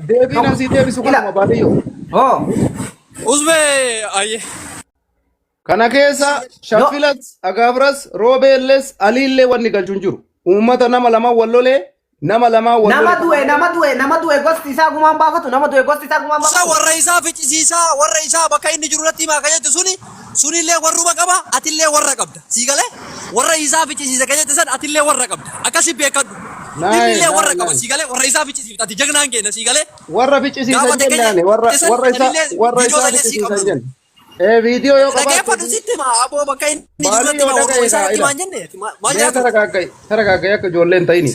Deebiin asii deebisu Ila. kanuma baadiyyoo. Hoo. Uzbee ayyee. Kana keessa Shaffilas, Agaabras, Roobeelles, Aliillee wanni galchu hin jiru. Uummata nama lamaan wal lolee, nama lamaan wal Nama lolee. du'e, nama du'e, nama du'e gosti isaa gumaan baafatu, nama du'e gosti isaa gumaan Isa baafatu. warra isaa ficcisiisaa, warra isaa bakka inni jiru irratti himaa kan jettu suni, sunillee warruma qaba, atillee warra qabda. Sii galee? Warra isaa ficcisiisa kan jette san atillee warra qabda. Akkasi beekadhu. Naay, Innillee naay, warra qaba. naay. Sii galee? Warra isaa ficcisiifta. Ati jagnaan keenya sii galee? Warra ficcisiisan Gaafa ati jennaani, warra keenya san warra isaa anillee warra viidiyoo isaa sanillee sii ficcisiisan qabna. jenna. Ee viidiyoo yoo qabaatte Dhageeffadhu sitti hima aboo, bakka inni jiru Baadiyoo natti hima, warruma dhagaye isaa kaa natti ila. himaa hin jenne maal Mee jedhaa turte? taragaagga'i taragaagga'i akka ijoollee hin ta'ini.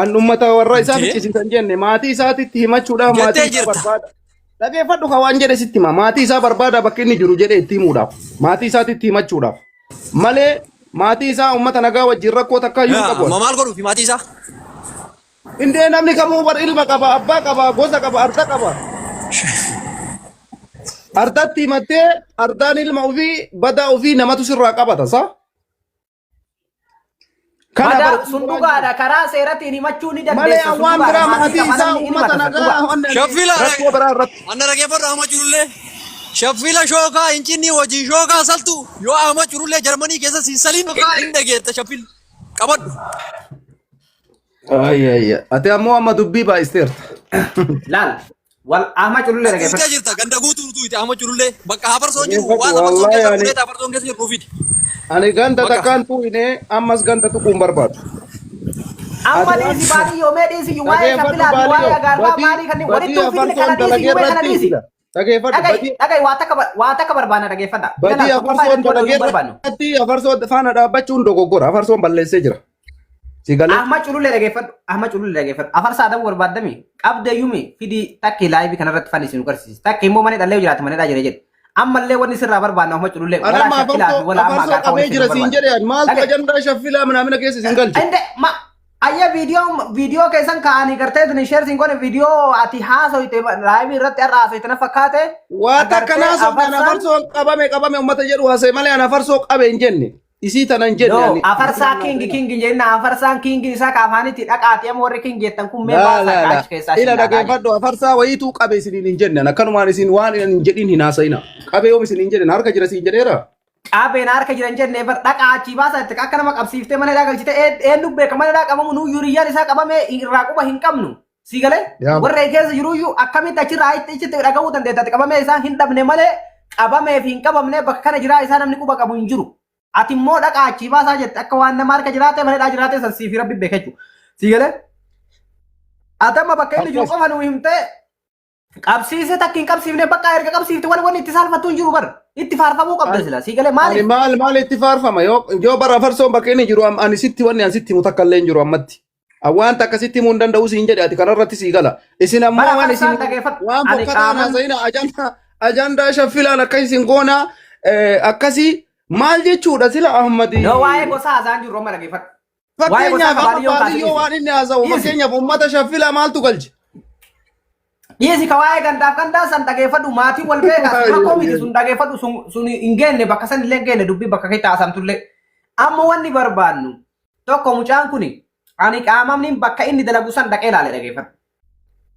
An ummata warra isaa Jee? ficcisiisan jenne maatii isaatitti himachuudhaaf maatii Jettee isaa jirta. barbaada. Dhageeffadhu ka waan jedhe sitti hima, maatii isaa barbaada bakka inni jiru jedhe itti himuudhaaf, maatii isaatitti himachuudhaaf malee maatii isaa ummata nagaa wajjin rakkoo takka iyyuu hin qabu. Amma maal godhuufi maatii isaa? Indee namni kamuu bar ilma qaba, abbaa qaba, gosa qaba, arda qaba. Ardatti himattee ardaan ilma ofii badaa ofii namatu sirraa qabata sa? Kana Badaa bar sun dhugaadha, karaa seeratiin himachuu ni malee dandeessa, sun waan dhugaadha, biraa maatii maatii qaba isaa namni uummata himata sun nagaa dhugaa. wanni ani Shaffila rakkoo biraa irratti. Anna dhageeffadhu amma jirullee. Shaffila shookaa hin cinni wajjin shookaa saltu yoo amma jirullee Jarmanii keessa siin saliin hin dhageetta shaffil qabadhu. Ayya ayya. Ati ammoo amma dubbii baay'isteerta. Laal wal Ahmad Culullee Tuutee dhageeffadhu. jirta ganda guutuu tuute amma jirullee bakka hafarsoon jiru Dhageeffadhu waan hafarsoon wallahi keessa ani fuudhee hafarsoon keessa jiru fidi. ani ganda Bakka. takkaan tuqine, ammas ganda tuquu hin barbaadu. Amma Ati waan dhiisi baadiyyoo, mee dhiisi waa'ee dhageeffadhu shaffilaa fi waa'ee baaliyyoo agaarfaa badii maalii kanneen badii walitti hin fidne, kana afarsoon dhiisi dalagee mee kana irratti dhiisi. fila. Dhageeffadhu Dhaga'i badii dhaga'i, waa takka barbaanna, dhageeffadha. Ila badii laal tokkoffaa afarsoon irratti wal dalagee hin barbaannu. irratti afarsoo faana dhaabbachuun dogoggora, afarsoon balleessee jira. Si galee? Ahmad Culullee dhageeffadhu. Ahmad Culullee dhageeffadhu. Afarsaa adabuu barbaaddami. Qabdee yumi fidii takki live kanarratti fannisi nu garsiisi. Takki immoo mana dhallee jiraate mana jira jedhe. Ammallee wanni sirraa barbaannu Ahmad Culullee Ani walaa amma shakkilaa fi afarsoo walaa amma afarsoo agaarfaa qabee walitti jira nu siin barbaannu. jedhe, ani maaltu Dhaga'i. ajandaa shaffilaa minaamina keessa isin galche? Inde ma ayya viidiyoo keessan kaa'anii gartee tuni share siin godhe, viidiyoo ati haasoyte live irratti har'a haasoyte na fakkaate. Waa takka Agartee naasofne, ani afarsaan afarsoon qabame qabame ummata jedhu haasa'e malee ani afarsoo qabe hin jenne. Isii tana hin jenne No, ani. afarsaa king king jenna, afarsaan king isaa ka afaanitti dhaqaati, amma warri king jettan kun mee Laa baasaa laa laa. kaachi keessaa Ila isin laalaa jedhe. dhageeffadhu, afarsaa wayiituu qabe isiniin hin jenne. Ani akkanumaan isin waan hin jedhin hin haasa'ina. Qabe yoom isin hin jedhin, harka jira siin jedheera. Qabeen harka jiran jenne bar, dhaqaa achii baasaa itti akka nama qabsiiftee mana hidhaa galchite, eenyu beeka mana hidhaa qabamu, nuu yuriyyaan isaa qabame irraa quba hin qabnu. Si galee? Yaa Warra keessa jiruyyuu akkamitti achirraa itti dhaga'uu dandeetta, ati qabamee isaa hin dhabne malee qabamee fi hin qabamne bakka kana jiraa isaa namni quba qabu hin jiru. Ati immoo dhaqaa achii baasaa jette akka waan nama harka jiraate mana hidhaa jiraate san siif rabbi beeka jechuudha. Si galee? Ati amma bakka inni jiru Akkas. qofa nu himtee qabsiise takka hin qabsiifne, bakka erga qabsiifte wani itti saalfattu hin jiru bar. Itti faarfamuu qabda Ani sila. Si galee ani maaliif? maal maal itti faarfama yoo bara afarsoon bakka inni jiru ani sitti wanni ani sitti himu takka illee hin jiru ammatti. Waan takka sitti himuu hin danda'u siin jedhe, ati kanarratti sii gala. Isin ammoo Bara waan isin afarsaan dhageeffadhu. waan Ani fokkataan qaaman haasa'ina, ajandaa shaffilaan akka isin goonaa akkasii maal jechuudha sila Ahmadi. No, waa'ee gosaa haasa'an jiru amma, dhageeffadhu. Waa'ee gosaa Fakkeenyaaf amma kabaaliyyoo kaasee baadiyyoo dhiisi. waan inni haasa'u Dhiisi. fakkeenyaaf uummata shaffilaa maaltu galche? Dhiisi ka waa'ee gandaaf gandaa san, dhageeffadhu, maatiin wal beekaa sun rakkoo miti, sun dhageeffadhu, sun hin geenne, bakka san illee hin geenne dubbii bakka keessa haasamtullee. Amma wanni barbaannu tokko, mucaan kuni ani qaamamni bakka inni dalagu san dhaqee ilaale, dhageeffadhu.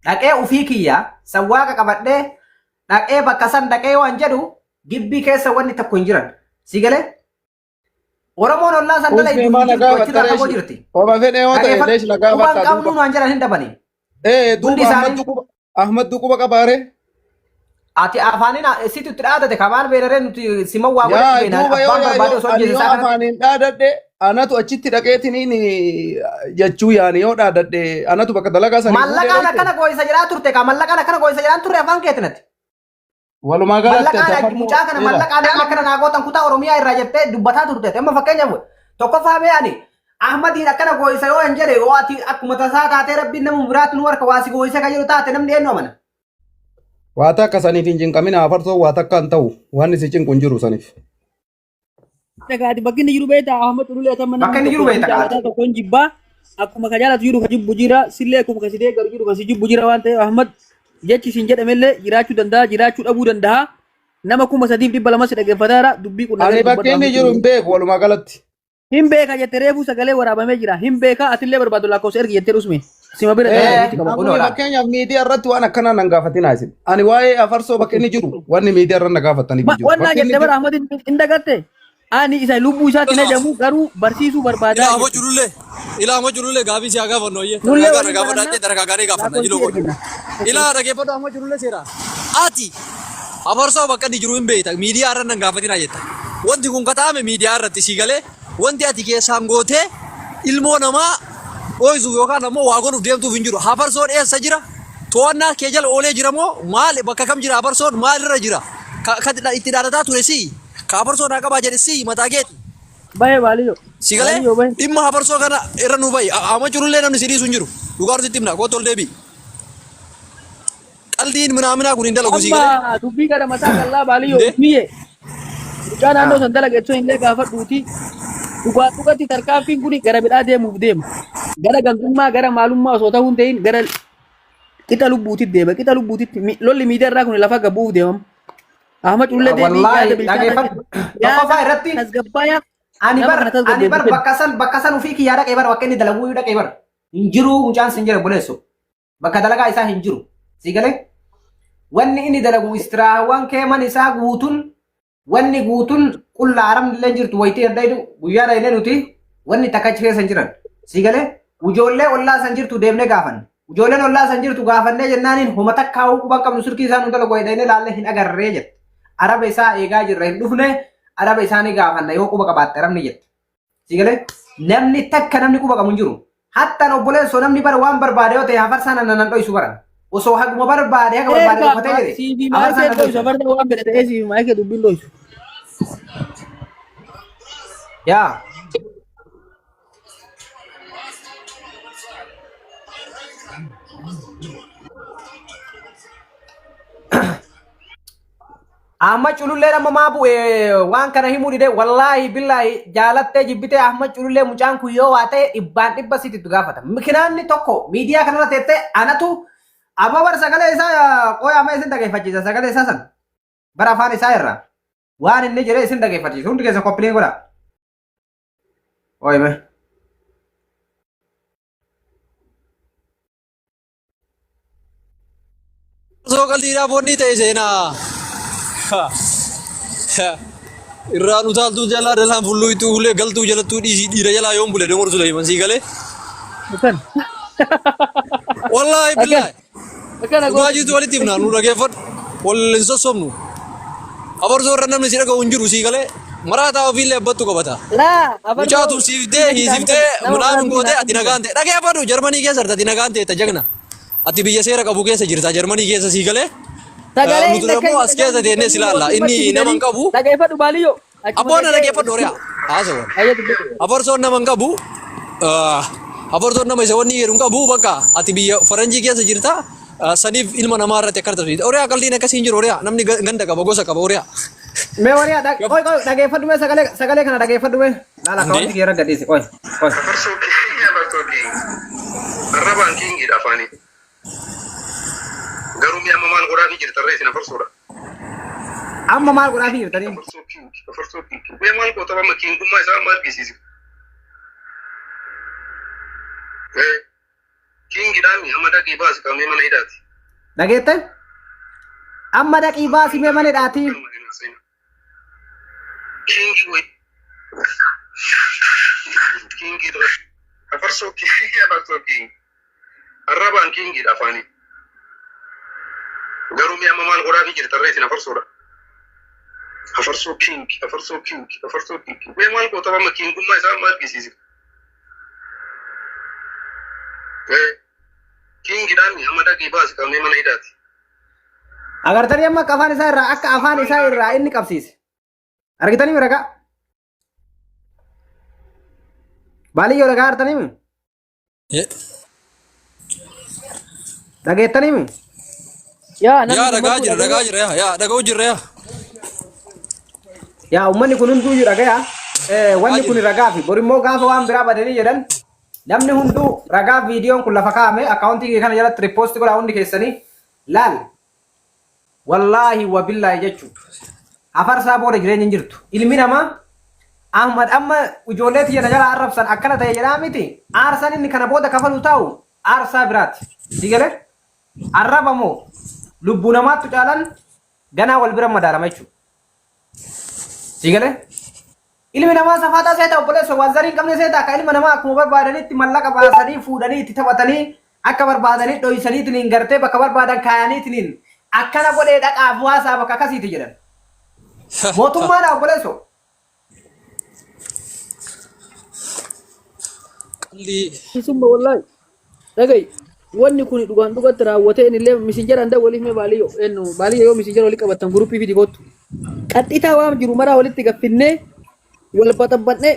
Dhaqee ufii kiyya san waaqa qabadhee dhaqee bakka san dhaqee waan jedhu gibbii keessa wanni tokko hin jiran. Si galee? Oromoon ollaa san dala Usmee hin maal jirtu, gaafatta achirraa fagoo reeshi? jirti. Oma fedhe yoo ta'e Dhageeffadhu. leeshi na Quban gaafatta qabnu duuba. waan jedhan hin dhabani. Ee Hundi duuba isaanii Ahmaddu quba Ahmaddu quba qabaare. Ati afaaniin situ itti dhaadate kamaan beelaree nuti siman waa godhachuu Yaa beena duuba yoo abbaan yaa barbaade yoo osoo ani ajjeese yoo isaa kanatti. afaaniin dhaadadhe anatu achitti dhaqeetiniin jechuu yaani yoo dhaadadhe anatu bakka dalagaa sanii fuudhee Mallaqaan dhaqe. akkana gooyisa jedhaa turte kaa, mallaqaan akkana gooyisa jedhaan turre afaan keetinati. Walumaa galatti ati Mallaqaan afarsoo mucaa kana ila mallaqaan amma akkana naa gootan kutaa Oromiyaa irraa jettee dubbataa turte. Amma fakkeenyaaf tokkoffaa mee ani Ahmadiin akkana gooyisa yoo hin jedhe, yoo ati akkuma tasaa taatee rabbiin nama biraatti nu harka waa si gooyisa kan jedhu taate, namni eenyu amana? Waa takka saniif hin cinqamina, afarsoo waa takka hin ta'u, waan isin cinqu hin jiru saniif. Dhagaati bakki inni jiru beektaa Ahmad Cululee atama Bakka namni inni jiru tokko hin beekta jaalataa qaati. tokko hin jibbaa, akkuma ka jaalatu jiru ka jibbu jira, sillee akkuma ka si deeggaru jiru ka si jibbu jira waan ta'eef Ahmad jechi isin jedhamellee jiraachuu danda'a, jiraachuu dhabuu danda'a. Nama 3200 si dhaggeeffataara, dubbii kun Ani nagara bakki dubbadhu inni Ahmad jiru hin Cululee. beeku walumaa galatti. Hin beeka jette, reefuu sagalee waraabamee jira, hin beeka, atillee barbaadu lakkoofsa ergi jettee dhusme. Sima bira Eh, taa'ee qaba. Namni Kunoodha. fakkeenyaaf miidiyaa irratti waan akkanaa nan gaafatinaa isin. Ani waa'ee afarsoo bakka inni jiru wanni miidiyaa irra na gaafataniif hin jiru. Wannaa Bakka inni jette bara jiru Ahmad hin dagatte. Ani isa lubbuu isaatti hin ajamu garuu barsiisuu Ilaa barbaadaa amma jette. jirullee ilaa amma jirullee gaaffii si haa gaafannu ayyee. Nullee Dargaggaa waliin gaafadhaa barannaa jee dargaggaaree gaafanna jiloo lakkoofsi godhu. ergina. Ilaa dhaggeeffadhu amma jirullee seera. Ati afarsoo bakka inni jiru hin beekta miidiyaa irra nan gaafatinaa jetta. Wanti kun kataame miidiyaa irratti si galee wanti ati keessaan gootee ilmoo namaa dhoysuuf yookaan ammoo waa godhuuf deemtuuf hin jiru. Hafarsoon eessa jira? To'annaa kee jala oolee jira moo maal bakka kam jira hafarsoon maalirra jira? Ka itti dhaadataa ture sii ka hafarsoo naa qabaa jedhe sii mataa keeti. Bahe baaliyo. Si galee Baaliyo bahe. dhimma hafarsoo kana irra nu bahi. Amma jirullee namni si dhiisu hin jiru. Dhugaa sitti himna kootu ol deebi'i. Qaldiin minaaminaa kun hin dalagu si galee. Amma dubbii gara mataa qallaa baaliyo Ndee? biyye. Mucaa naannoo san dalaga itoo illee gaafadhuuti. Dhugaa dhugatti tarkaanfiin kun gara bidhaa deemuuf deema. Gara gandummaa gara maalummaa osoo ta'uu hin ta'in gara qixa lubbuutitti deema. Qixa lubbuutitti lolli miidiyaa irraa kun lafa gabbuuf deemama. Ahmad Cullee deebii yaada Wallaahi bilchaataa dhageeffadhu. yaada Tokkoffaa irratti tasgabbaayaa ani nama bar kana ani bar tasgabbeessu kenna. bakka san ofii kiyyaa dhaqee bar bakka inni dalaguu dhaqee bar hin jiru mucaan sin jira buleessu bakka dalagaa isaa hin jiru si galee wanni inni dalagu istiraawwan keeman isaa guutuun wanni guutuun qulla aramni illee jirtu wayitii herda guyyaa dhaqnee nuti wanni takka achi keessa hin jiran si galee ijoollee ollaa san jirtu deemnee gaafanne ijoolleen ollaa san jirtu gaafannee jennaaniin homa takkaa quban qabnu silkii isaa nu dalagu dhaqnee laallee hin agarree jette araba isaa eegaa jirra hin dhufne araba isaa ni gaafanna yoo quba qabaatte arabni jette si galee namni takka namni quba qabu hin jiru hattaan obboleessoo namni bara waan barbaade yoo ta'e hafarsaan nan dho'isu baran osoo haguma barbaade haga barbaade Eegaa dhokatee jedhe siifi hafarsaan maayikee nan dho'isu dho'isu. afarta waan fedhe ta'ee siifi maayikee dubbiin dho'isu. Yaa. Ahmad Culullee nama maa bu'e waan kana himuu dide wallaahi billaahi jaalattee jibbitee Ahmad Culullee mucaan kun yoo waa ta'e dhibbaan dhibba sitti itti gaafata. Mikinaanni tokko miidiyaa kanarra teettee anatu amma bar sagalee isaa qoy amma isin dhageeffachiisa sagalee isaa san bara afaan isaa irraa waan inni jedhe isin dhageeffachiisa hundi keessa koppilee godha. Ooyime. Osoo qaldiidhaaf wanni ta'e seenaa. Irraan utaaltuu jalaa dalaan fulluytuu ulee galtuu jalattuu dhiisii dhiira jalaa yoon bule dongor Suleeman sii galee. Akkan. Wallaahi Akkan. billaahi. Akkana Dhugaa gooti. jirtu walitti himna nu dhageeffadhu. Wal hin sossobnu. Abarsoo irra namni si dhaga'u hin jiru sii galee. Maraataa ofiillee abbattu qabata. Laa Mucaa abarsoo tumsiiftee biyya kitaanii hiisiftee nama midhaan maraatuu gootee naa ati nagaan ta'e dhageeffadhu Jarmanii keessa jirta ati nagaan ta'e jagna. Ati biyya seera qabu keessa jirta Jarmanii keessa sii galee. Sagalee Nuti inni akka immoo as keessa teennee si laalla. mootummatti Inni nama hin fidanii qabu. dhageeffadhu baaliyyoo. Achuma Abboon na teessee dhageeffadhu horiyaa. Haasawan. ayyee dubbatu. Afarsoon nama hin qabu. Afarsoon nama isa wanni jedhu hin qabu bakka ati biyya faranjii keessa jirta. Saniif ilma namaa irratti akka taphatu. Horiyaa qaldiin akkasii hin jiru horiyaa. Namni ganda qaba gosa qaba horiyaa. Mee wariyaa qoy qoy dhageeffadhu mee sagalee sagalee kana dhageeffadhu mee. Laala Indee? akkaawwanti kiyya irra gadhiisi qoy qoy. Afarsoo king afarsoo king. Arrabaan kingiidha afaanii. Garuu mi'a amma maal godhaafii jirta irra isin afarsoodha. Amma maal godhaafii jirtanii? Afarsoo king afarsoo king. Mi'a maal goota amma kingummaa isaa maal argisiise? Kingidhaan amma dhaqii baasi qabnee mana hidhaati. Dhageette? Amma dhaqii baasi mee mana hidhaatii. Kingi wayi. Kingi dura. Afarsoo kingi afarsoo kingi. Arrabaan kingiidha afaanii. Garuu mi'a amma maal godhaafii jirta irra isin afarsoodha. Afarsoo kingi afarsoo kingi afarsoo kingi. Mi'a maal goota amma kingummaa isaa maal argisiise? Kingidhaan amma dhaqii baasi qabnee mana hidhaati. Agartanii amma akka afaan isaa irraa akka afaan isaa irraa inni qabsiise. Argitanii ragaa? Baaliyyoo ragaa argitanii mi? Dhageettanii mi? Yaa namni Yaa dhagaa dubbatu jira dhaga'ee dhagaa jira yaa yaa dhaga'u jirra yaa. Yaa uummanni kun hunduu dhagaya. Wanni Dhagaa kun jira. ragaa fi borimmoo gaafa waan biraa badanii jedhan namni hunduu ragaa viidiyoon kun lafa kaa'ame akkaawuntii kana jalatti riippoostii godhaa hundi keessanii laal wallaahi wabillaahi jechuudha. Afarsaa booda jireenya hin jirtu. Ilmi namaa Ahmad amma ijoollee tiyya na jala arrabsan akkana ta'e jedhaa miti. Aarsaan inni kana booda kafalu taa'u Aarsaa biraati. Si galee? Arraba moo lubbuu namaattu caalan ganaa wal bira madaalama jechuudha. Si galee? Ilmi namaa safaaxaa seeta obboleessa waan zarii hin qabne seeta akka ilma namaa akkuma barbaadanitti mallaqa baasanii fuudhanii itti taphatanii akka barbaadanii dhoysaniitiin gartee bakka barbaadan kaayaniitiin akkana godhee dhaqaaf waasaa bakka akkasiiti jedhan. Mootummaadha obboleessoo. Qallii. Summa wallahi. Dhaga'i. Wanni kun dhugaan dhugatti raawwatee inni illee misinjara hunda waliif mee baaliyyoo ennu baaliyyoo yoo misinjara walii qabattan guruppii fidi kottu. Qaxxitaa waan jiru maraa walitti gaffinnee wal baxabbannee.